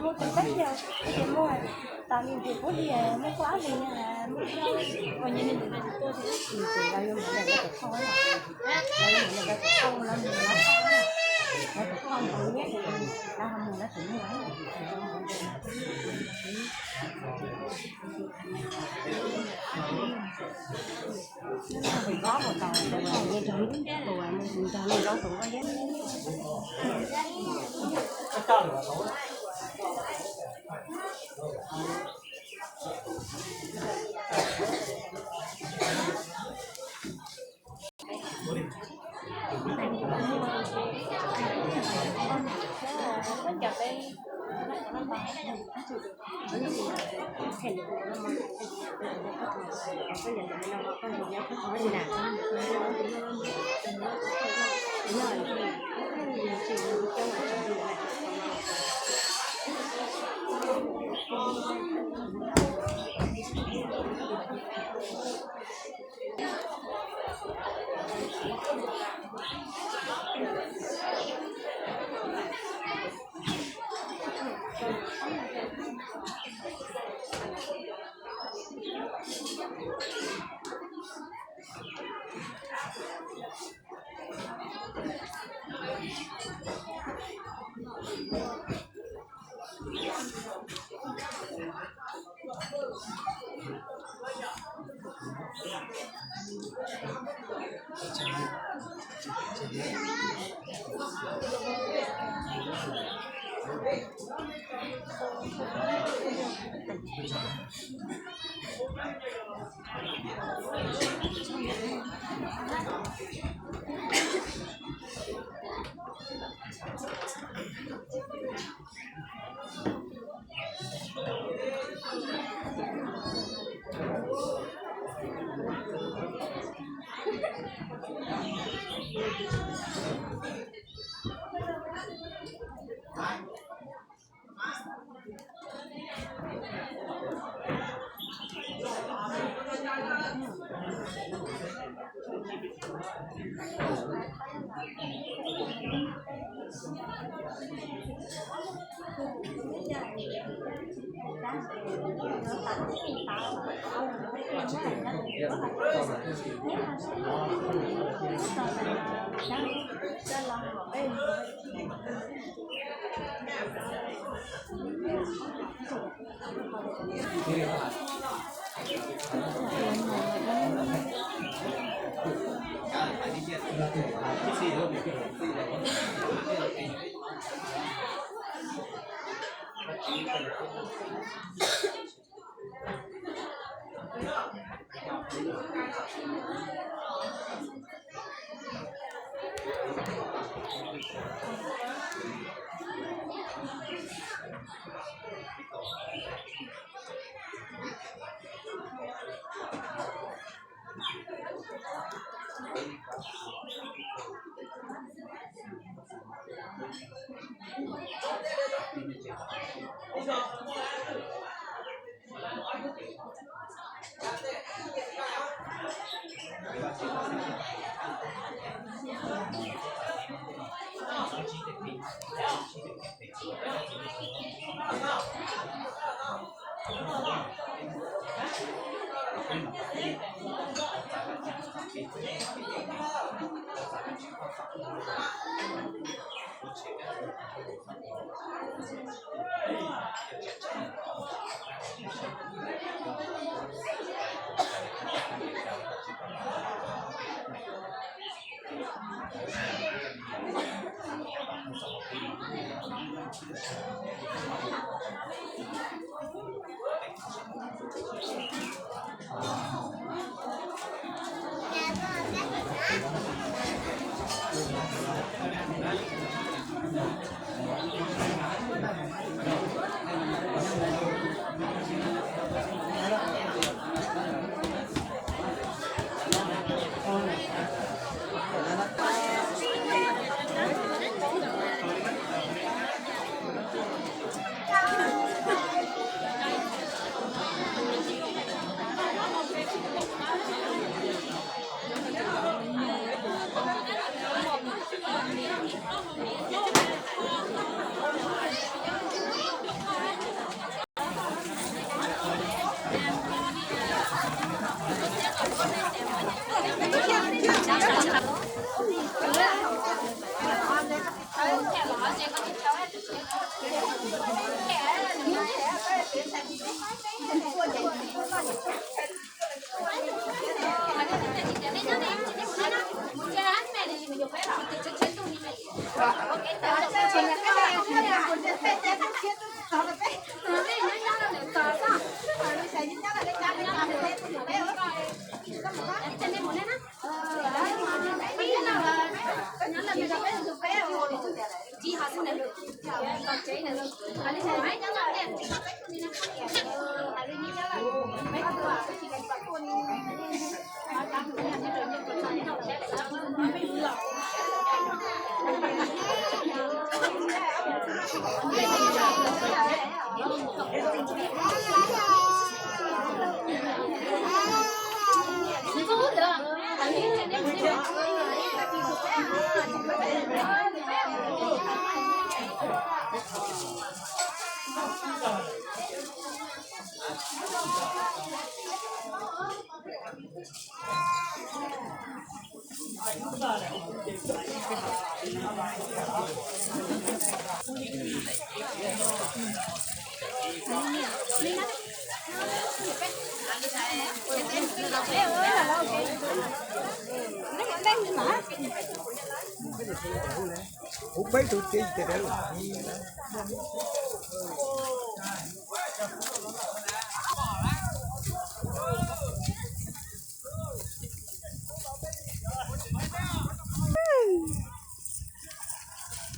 Ua tus peb yog tus muaj tas li ntawd kuj li, muaj kuj ab li, muaj kuj ua nyi li ntawd tus tuaj thiab. Tus lawv yuav mus lawv tus kho, lawv yuav mus lawv tus kho, lawv mus lawv tus kho, lawv tus kho mus nyiab, lawv ho mus lawv tus muaj. Ob puas tau, nrog nrog zaub tus koj thiab.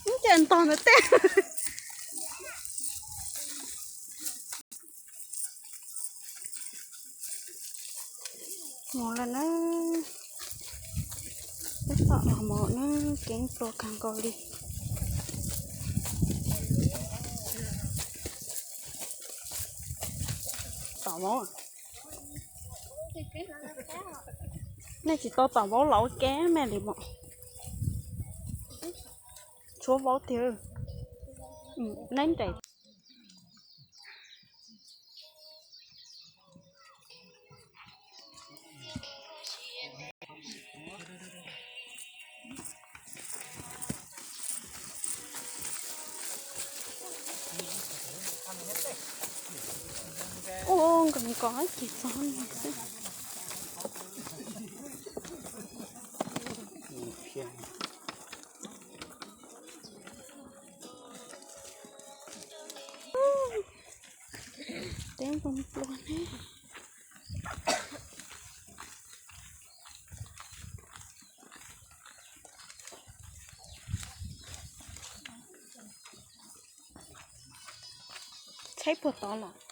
Ib ce ntog ntawd tej. Mus lawm na, peb tom los mus na, keeb tua kawg nkaus li. Tom vauv, nej tsis tau tom vauv los ua ke me li mas. Tshuav vauv tiag, neb nres. Ua nkaus nkaus ces txog xwb. Nploos npluas ne. Tshaib puag tod los.